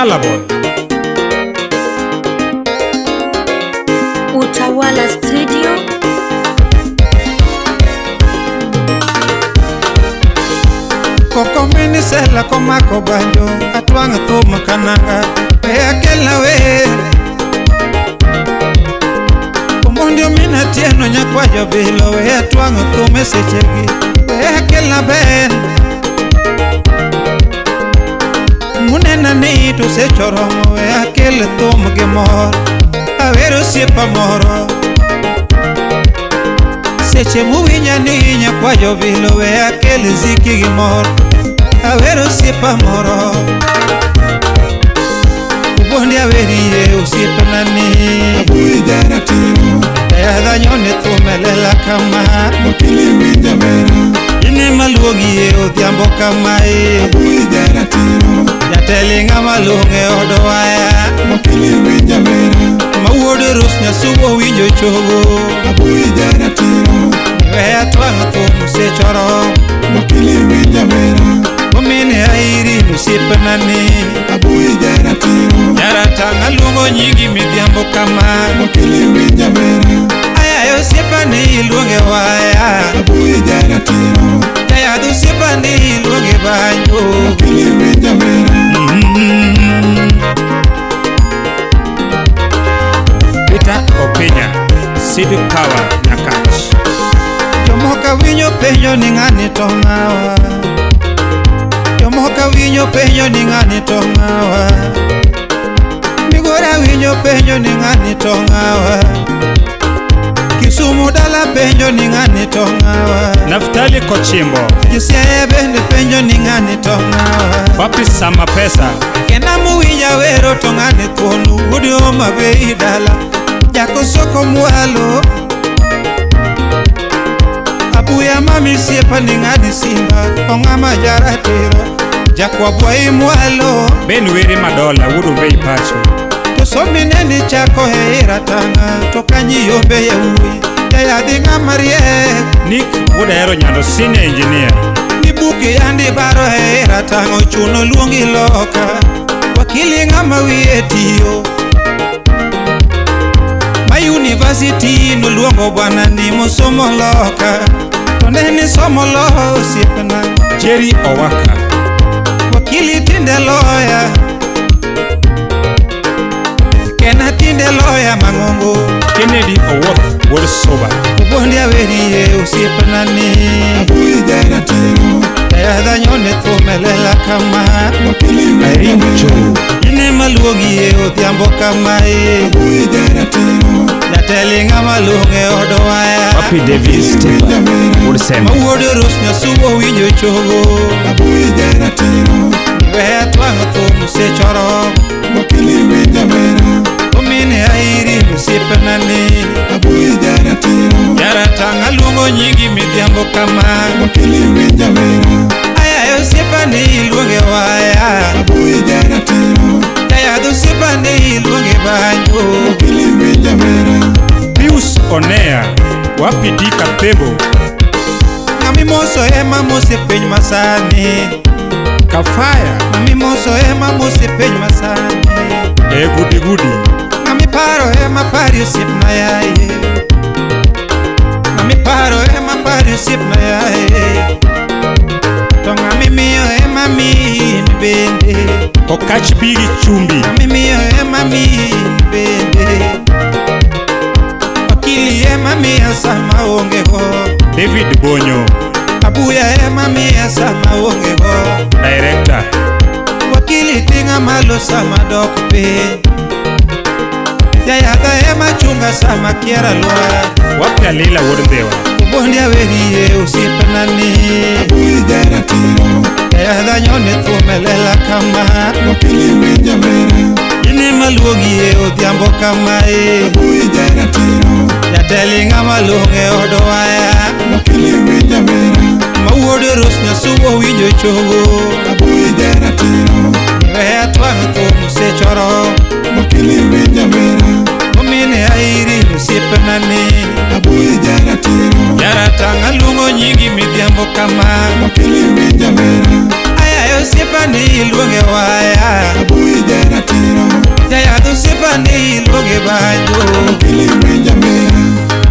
Kalaboy. Utawala Studio. Koko minisela komako banjo atwang' thum kananga we akelna wer. Omondi omina tieno nyakwa jobilo we atwang' thum e sechegi we akelna ben. Munena ni to sechoromo we akel thum gi mor awer osiepa moro. Seche muwinja ni nyakwa jobilo we akel ziki gi mor awer osiepa moro. Obondi awerie osiepna ni Abuyi jaratiro Jayadha nyone thum e lela kama Wakili winja wera In ema luongi e odhiambo kamae Abuyi jaratiro Jateli ng'ama luong' e od waya Wakili winja wera Ma wuod Rus Nyasuwo winjo chogo Abuyi jaratiro We atwang' thum sechoro Wakili winja wera Omine airi osiepna ni Abuyi jaratiro Jaratang' aluongo nyingi midhiambo kama Wakili winja wera Ayayo osiepa ni iluonge waya Abuyi jaratiro Jayadh osiepa ni iluonge banjo Wakili winja wera Peter Opinya, Seed Power Nyakach. Jomoko winyo penjo ni ng'ani to ng'awa Jomoko winyo penjo ni ng'ani to ng'awa Migori winyo penjo ni ng'ani to ng'awa Kisumu dala penjo ni ng'ani to ng'awa Naftali Kochimbo, Josiaya bende penjo ni ng'ani to ng'awa Wapi Sama Pesa, Kenda muwinja wero to ng'ani thuon wuod Homa Bay dala Jakosoko mwalo Abuya mami siepa ni ng'ani simba ong'ama jaratiro Jakwabwai mwalo Ben Were Madola, wuod Ombei Pacho. To somi neni chako e ratanga to kanyi yombe yawuoyi Jayadhi ng'ama riek Nick wuod Ahero Nyando, Senior Engineer. Ni buki yandi baro e ratanga ochuno luongi loka Wakili ng'ama wiye tiyo Ma university noluongo bwana ni mosomo loka To ne ni somo lo osiepna Jerry Owaka, Wakili tinde loya Kena tinde loya mang'ongo Kennedy Owuoth, wuod Suba. Obondi awerie osiepna ni Abuyi jaratiro Jayadha nyone thum e lela kama Wakili winja wera In ema luongi e odhiambo kamae Abuyi jaratiro Jateli ng'ama luong' e od waya Wapi Davis Wakili Tepa, winja wera wuod Sembe. Ma wuod Rus Nyasuwo winjo chogo Abuyi jaratiro We atwang' thum sechoro Wakili winja wera Omine airi osiepna ni Abuyi jaratiro Jaratang' aluongo nyingi midhiambo kama Wakili winja wera Ayayo osiepa ni iluonge waya Abuyi jaratiro Jayadh osiepa ni iluonge banjo Wakili winja wera Pius Onea, Wapi D Kathebo, Ng'amimoso ema mose piny masani Kafaya, Ng'amimoso ema mose piny masani e Gudi Gudi, Ng'amiparo ema pari osiepna yaye Ng'amiparo ema pari osiepna yaye To ng'amimiyo ema miyi in bende Okach Bigi Chumbi, Ng'amimiyo ema miyi in bende Wakili ema miya sama onge go David Bonyo, Abuya ema miya sama onge go Director, Wakili ting'a malo sama dok piny Jayadha ema chunga sama kier alwora Wapi Alila wuod Ndhiwa, Obondi awerie osiepna ni Abuyi jaratiro Jayadha nyone thum e lela kama Wakili winja wera In ema luongi e odhiambo kamae Abuyi jaratiro Jateli ng'ama luong' e od waya Wakili winja wera Ma wuod Rus Nyasuwo winjo chogo Abuyi jaratiro We atwang' thum sechoro Wakili winja wera Omine airi osiepna ni Abuyi jaratiro Jaratang' aluongo nyingi midhiambo kama Wakili winja wera Ayayo osiepa ni iluonge waya Abuyi jaratiro Jayadh osiepa ni iluonge banjo. Wakili winja wera.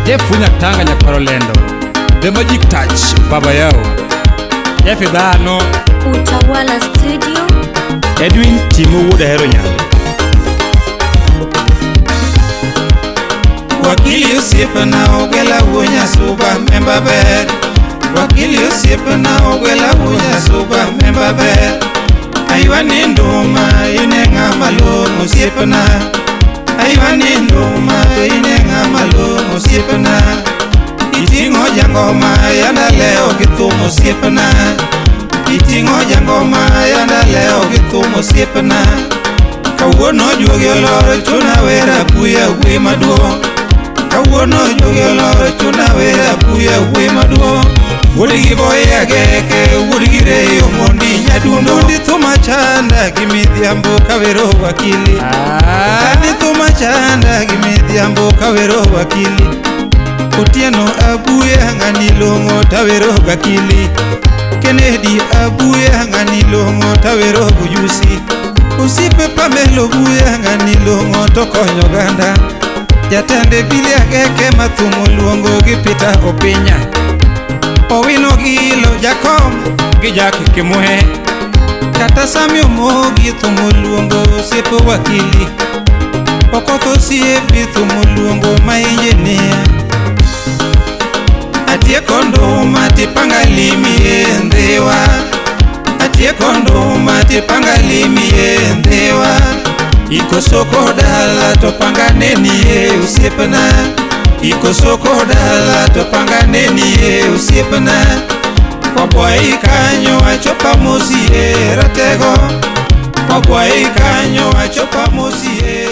Jeff Tanga nyakwaro lendo. The Magic Touch baba yao. Jeff dhano. Utawala Studio. Edwin Timo wuod Ahero Nyando. Wakili osiepna ogwela wuo Nyasuba memba ber. Wakili osiepna ogwela wuo Nyasuba memba ber. Aywa ni nduma ine ng'ama long'o osiepna. Aywa ni nduma ine ng'ama long'o osiepna. Iting'o jangoma yanda leo gi thum osiepna. Iting'o jangoma yanda leo gi thum osiepna. Kawuono juogi oloro chuna wera buya wuoyi maduong'. Kawuono juogi oloro chuna wera buya wuoyi maduong'. Wuod gi boya geke, wuod gi reyo mondi nyadundo. Omondi thuma chanda gi midhiambo kawero wakili. Adi thuma chanda gi midhiambo kawero wakili. Otieno abuya ng'ani long'o tawero gakili. Kennedy abuya ng'ani long'o tawero gojusi. Osiepe Pamelo buya ng'ani long'o to konyo oganda. Jatende Billy Ageke ma thum oluongo gi Peter Opinya. Owino Gilo Jakom Gi Jack Kimuhe. Kata Sami Omogi thum oluongo osiepe wakili. Okoth osiepi thum oluongo ma injinia. Atieko nduma tipanga limi e ndhiwa. Atieko nduma tipanga limi e ndhiwa. Iko soko dala to panga neni e osiepna. Iko soko dala to panga neni e osiepna. Kwabwai kanyo achopa mosi e ratego. Kwabwai kanyo achopa mosi e.